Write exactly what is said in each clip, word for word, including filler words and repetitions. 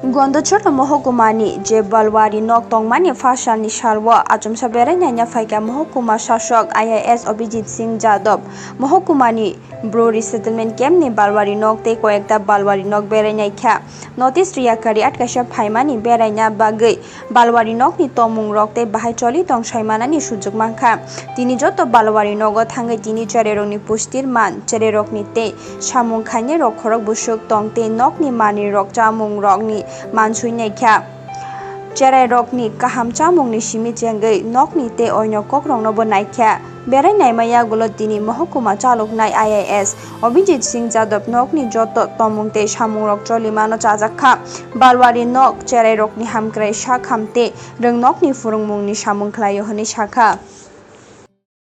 Gondochoro mohokumani je Balwari nok tongmani first salni salwo achomsa berai naina phaikha mohokuma sasok I A S Abhijit Singh Jadab. Mohokumani Bru resettlement camp ni Balwari nok tei koyekta Balwari nok berai naikha. Notice riyakari atkaisa phaimani beraina bagwi Balwari nokni tomung rok tei bahai choli tong saimanani sujuk mankha. Tini joto Balwari nogo thangwi tini cherai rokni pustir man, cherai rokni tei samung khainai rok khorok busuk tong tei nokni manwi rok chamung rokni mansui naikha. Cherai rokni kaham chamungni simi chengwi nokni tei oinok kokrokno bo naikha. Berai naima yagulo tini mohokuma chaloknai I A S Abhijit Singh Jadab nokni joto tomung tei samungrok cholimano chajakha. Balwari nok cherai rokni hamkrai sak ham tei rwngnokni phwrwngmungni samung khlaio hwnwi sakha.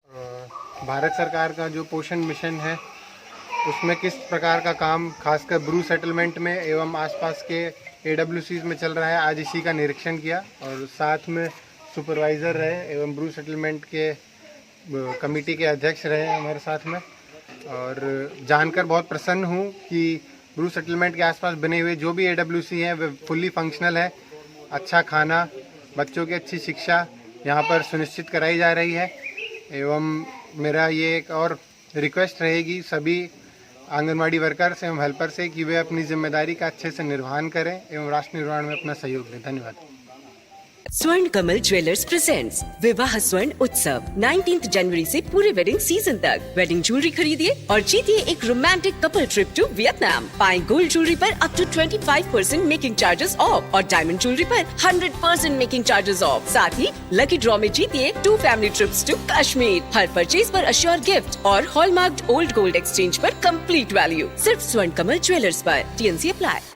अ, भारत सरकार का जो पोषण मिशन है, उसमें किस प्रकार का काम खासकर ब्रू सेटलमेंट में एवं आसपास के एडब्ल्यूसीज में चल रहा है, आज इसी का निरीक्षण किया और साथ में सुपरवाइजर रहे एवं ब्रू सेटलमेंट के अ, कमेटी के अध्यक्ष रहे हमारे साथ में और जानकर बहुत प्रसन्न हूँ कि ब्रू सेटलमेंट के आसपास बने हुए जो भी एडब्ल्यूसी हैं वे फुल्ली फंक्शनल है। अच्छा खाना, बच्चों की अच्छी शिक्षा यहाँ पर सुनिश्चित कराई जा रही है। एवं मेरा ये एक और रिक्वेस्ट रहेगी सभी आंगनवाड़ी वर्कर्स एवं हेल्पर से कि वे अपनी जिम्मेदारी का अच्छे से निर्वहन करें एवं राष्ट्र निर्माण में अपना सहयोग दें। धन्यवाद। स्वर्ण कमल ज्वेलर्स प्रेजेंट्स विवाह स्वर्ण उत्सव नाइनटीन्थ जनवरी से पूरे वेडिंग सीजन तक। वेडिंग ज्वेलरी खरीदिए और जीतिए एक romantic couple trip to Vietnam. पाएं गोल्ड ज्वेलरी पर up to twenty five percent making charges off और डायमंड ज्वेलरी पर hundred percent making charges off. साथ ही लकी ड्रॉ में जीतिए two family trips to Kashmir. हर परचेज पर अश्योर गिफ्ट और हॉलमार्क्ड ओल्ड गोल्ड एक्सचेंज पर कंप्लीट वैल्यू। सिर्फ स्वर्ण कमल ज्वेलर्स पर। TNC apply.